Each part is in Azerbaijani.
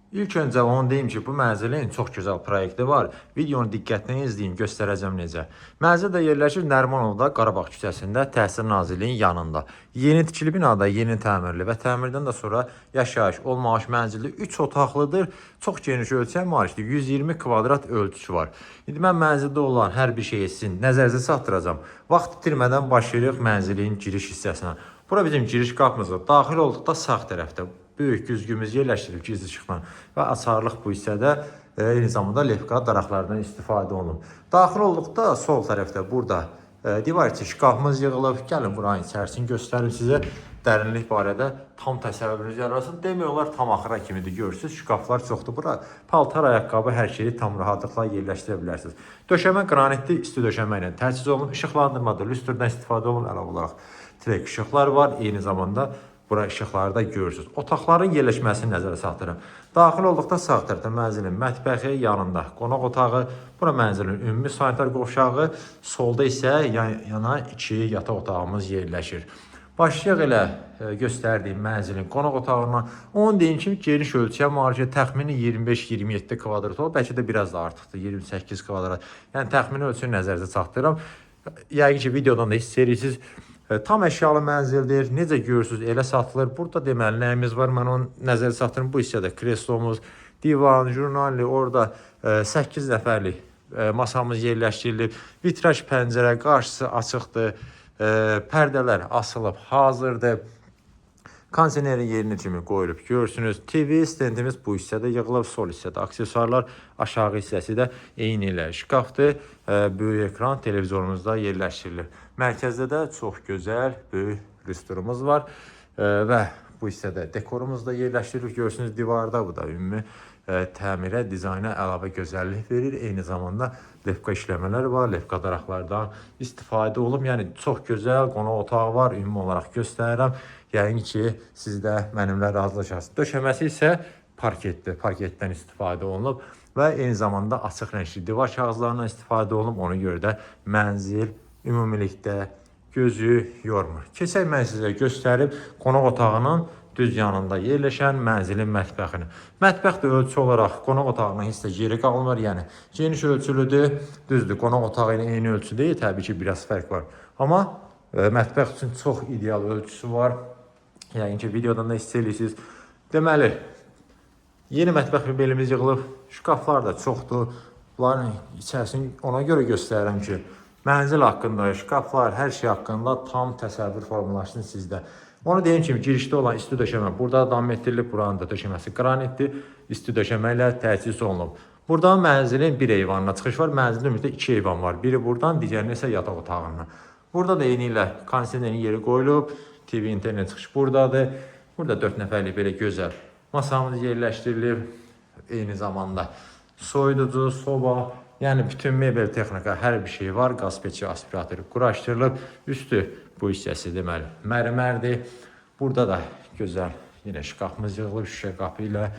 İlk öncə onu deyim ki, bu mənzilin çox gözəl proyekti var. Videonu diqqətlə izləyin, göstərəcəm necə. Mənzil də yerləşir Nərimanovda, Qarabağ küçəsində, Təhsil Nazirliyinin yanında. Yeni tikili binada, yeni təmirli və təmirdən də sonra yaşayış olmamış mənzilli 3 otaqlıdır. Çox geniş ölçüyə malikdir. 120 kvadrat ölçüsü var. İndi mən mənzildə olan hər bir şeyi sizin nəzərinizə çatdıracağam. Vaxt itirmədən başlayırıq mənzilin giriş hissəsinə. Bura bizim giriş qapımızdır. Daxil olduqda sağ tərəfdə böyük güzgümüz yerləşdirilib gizli işıqla və açarlıq bu hissədə eyni zamanda levka daraqlardan istifadə olunub. Daxil olduqda sol tərəfdə burada divar içi şkafımız yığılıb. Gəlin buranın içərisini göstərim sizə. Dərinlik barədə tam təsəvvürünüz yaransın. Demək olar tam axıra kimidir görürsüz. Şkaflar çoxdur. Bura paltar, ayaqqabı, hər şeyi tam rahatlıqla yerləşdirə bilərsiniz. Döşəmə qranitli isti döşəmə ilə təchiz olunub. İşıqlandırmada lüstrdən istifadə olunub. Əlavə olaraq trek işıqlar var. Eyni zamanda bura işıqları da görürsünüz. Otaqların yerləşməsini nəzərə çatdırıram. Daxil olduqda sağ tərəfdə mənzilin mətbəxi, yanında qonaq otağı, bura mənzilin ümumi sanitar qovşağı, solda isə yana iki yataq otağımız yerləşir. Başlayaq elə göstərdiyim mənzilin qonaq otağından. Onu deyim ki, geniş ölçüyə malikdir. Təxmini 25-27 kvadrat olur. Bəlkə də biraz da artıqdır, 28 kvadrat. Yəni təxmini ölçünü nəzərinizə çatdırıram. Yəqin ki, videodan da hiss edirsiniz. Tam əşyalı mənzildir. Necə görürsüz, elə satılır. Burada deməli nəyimiz var? Mən onu nəzərə çatdırım. Bu hissədə kreslomuz, divan, jurnalli, orada 8 nəfərlik masamız yerləşdirilib. Vitraj pəncərə, qarşısı açıqdır. Pərdələr asılıb, hazırdır. Kondisionerin yerinə kimi qoyulub görürsünüz. TV stendimiz bu hissədə yığılıb, sol hissədə aksesuarlar, aşağı hissəsi də eyni ilə şkafdır. Böyük ekran televizorumuz da yerləşdirilir. Mərkəzdə də çox gözəl böyük lüstrumuz var. Və bu hissədə dekorumuz da yerləşdirilib. Görürsünüz divarda, bu da ümumi təmirə, dizayna əlavə gözəllik verir. Eyni zamanda levka işləmələr var, levka daraqlardan istifadə olunub. Yəni çox gözəl qonaq otağı var, ümumi olaraq göstərirəm. Yəqin ki, siz də mənimlə razılaşarsınız. Döşəməsi isə parketdir. Parketdən istifadə olunub və eyni zamanda açıq rəngli divar kağızlarından istifadə olunub. Ona görə də mənzil ümumilikdə gözü yormur. Keçək mən sizə göstərib qonaq otağının düz yanında yerləşən mənzilin mətbəxini. Mətbəx də ölçü olaraq qonaq otağından heç də geri qalmır. Yəni geniş ölçülüdür. Düzdür, qonaq otağı ilə eyni ölçü deyil, təbii ki, biraz fərq var. Amma mətbəx üçün çox ideal ölçüsü var. Yəqin ki, videodan da hiss edirsiniz. Deməli, yeni mətbəx mebelimiz yığılıb. Şkaflar da çoxdur. Bunların içərisini ona görə göstərirəm ki, mənzil haqqında, şkaflar, hər şey haqqında tam təsəvvür formalaşsın sizdə. Onu deyim ki, girişdə olan isti döşəmə burada davam etdirilib, buranın da döşəməsi qranitdir, isti döşəmə ilə təchiz olunub. Buradan mənzilin bir eyvanına çıxış var. Mənzilin ümumiyyətlə iki eyvan var. Biri buradan, digərini isə yataq otağından. Burada da eyni ilə kondisionerin yeri qoyulub. TV, internet çıxış buradadır. Burada 4 nəfərlik belə gözəl masamız yerləşdirilib. Eyni zamanda soyuducu, soba, yəni bütün mebel texnika, hər bir şey var. Qaz peçi, aspirator quraşdırılıb. Üstü bu hissəsi deməli mərmərdir. Burada da gözəl yenə şkafımız yığılıb şüşə qapı ilə.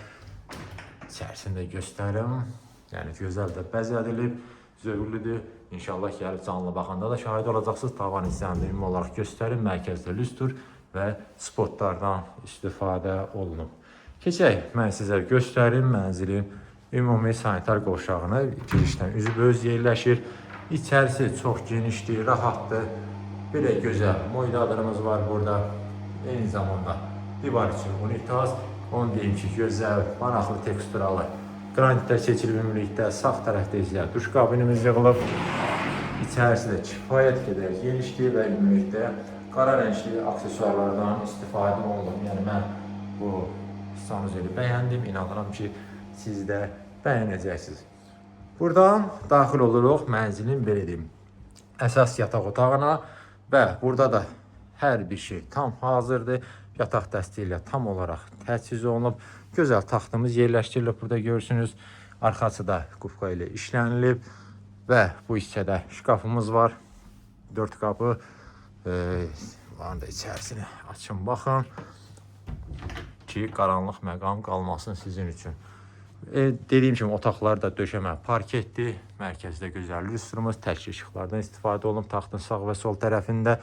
İçərisini də göstərim. Yəni gözəl də bəzədilib, zövqlüdür. İnşallah gəlib canlı baxanda da şahid olacaqsınız. Tavan hissəni də ümumi olaraq göstərim. Mərkəzdə lüstr və spotlardan istifadə olunub. Keçək, mən sizə göstərim mənzilin ümumi sanitar qovşağını. Girişdən üzbəüz yerləşir. İçərisi çox genişdir, rahatdır. Belə gözəl moydadırımız var burada. Eyni zamanda divar üçün unitaz. Onu deyim ki, gözəl, maraqlı teksturalı qranitlər seçilib ümumilikdə. Sağ tərəfdə isə duş kabinimiz yığılıb. İçərisi də kifayət qədər genişdir və ümumilikdə qara rəngli aksesuarlardan istifadə olunub. Yəni mən bu sanuzeli bəyəndim. İnanıram ki, siz də bəyənəcəksiniz. Buradan daxil oluruq mənzilin belə deyim, əsas yataq otağına və burada da hər bir şey tam hazırdır. Yataq dəsti ilə tam olaraq təchiz olunub. Gözəl taxtımız yerləşdirilib burada görürsünüz. Arxası da qupka ilə işlənilib və bu hissədə şkafımız var. 4 qapı. Bunların da içərisini açın baxın ki, qaranlıq məqam qalmasın sizin üçün. Dediyim kimi otaqlar da döşəmə parketdir. Mərkəzdə gözəl lüstrumuz, tək işıqlardan istifadə olunub taxtın sağ və sol tərəfində.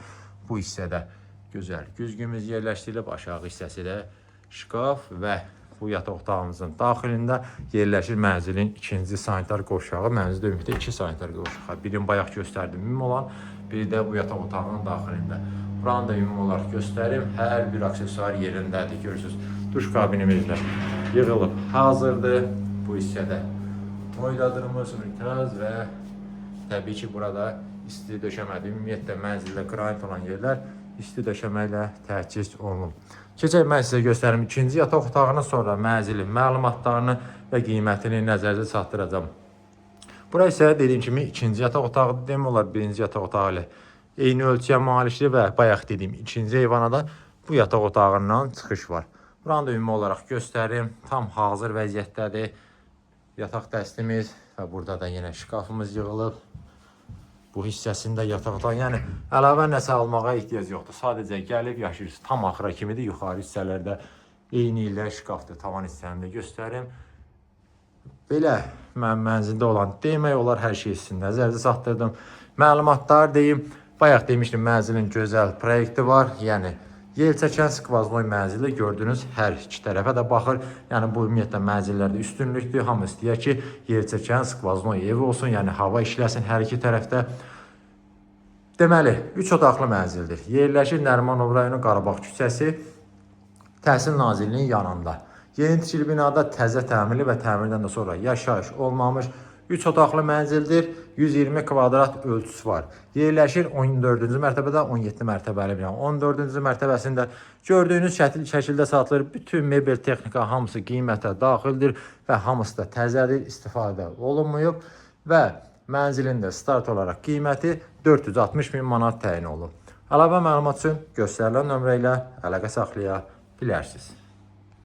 Bu hissədə gözəl güzgümüz yerləşdirilib. Aşağı hissəsi də şkaf və bu yataq otağımızın daxilində yerləşir mənzilin ikinci sanitar qovşağı. Mənzildə ümumiyyətlə iki sanitar qovşağı. Birini bayaq göstərdim ümumi olan, biri də bu yataq otağının daxilində. Buranı da ümumi olaraq göstərim. Hər bir aksesuar yerindədir. Görürsüz, duş kabinimiz də yığılıb hazırdır. Bu hissədə toyladırımız, unitaz və təbii ki, burada isti döşəmədir. Ümumiyyətlə mənzildə qranit olan yerlər isti döşəmə ilə təchiz olunub. Keçək mən sizə göstərim ikinci yataq otağını, sonra mənzilin məlumatlarını və qiymətini nəzərinizə çatdıracağam. Bura isə dediyim kimi ikinci yataq otağıdır. Demək olar birinci yataq otağı ilə eyni ölçüyə malikdir və bayaq dediyim ikinci eyvana da bu yataq otağından çıxış var. Buranı da ümumi olaraq göstərim. Tam hazır vəziyyətdədir. Yataq dəstimiz və burada da yenə şkafımız yığılıb. Bu hissəsində yataq otağı, yəni əlavə nəsə almağa ehtiyac yoxdur. Sadəcə gəlib yaşayırsınız. Tam axıra kimidir. Yuxarı hissələrdə eyni ilə şkafdır. Tavan hissəni də göstərim. Belə mən mənzildə olan demək olar hər şey sizin nəzərinizə çatdırdım. Məlumatlar deyim. Bayaq demişdim mənzilin gözəl proyekti var. Yəni yel çəkən skvaznoy mənzili gördünüz hər iki tərəfə də baxır. Yəni bu ümumiyyətlə mənzillərdə üstünlükdür. Hamı istəyir ki, yel çəkən skvaznoy evi olsun, yəni hava işləsin hər iki tərəfdə. Deməli, 3 otaqlı mənzildir. Yerləşir Nərimanov rayonu Qarabağ küçəsi, Təhsil Nazirliyinin yanında. Yeni tikili binada təzə təmirli və təmirdən də sonra yaşayış olmamış 3 otaqlı mənzildir. 120 kvadrat ölçüsü var. Yerləşir 14-cü mərtəbədə, 17 mərtəbəli bina. 14-cü mərtəbəsində gördüyünüz şəkildə satılır. Bütün mebel texnika hamısı qiymətə daxildir və hamısı da təzədir, istifadə olunmayıb və mənzilin də start olaraq qiyməti 460 min manat təyin olunub. Əlavə məlumat üçün göstərilən nömrə ilə əlaqə saxlaya bilərsiniz.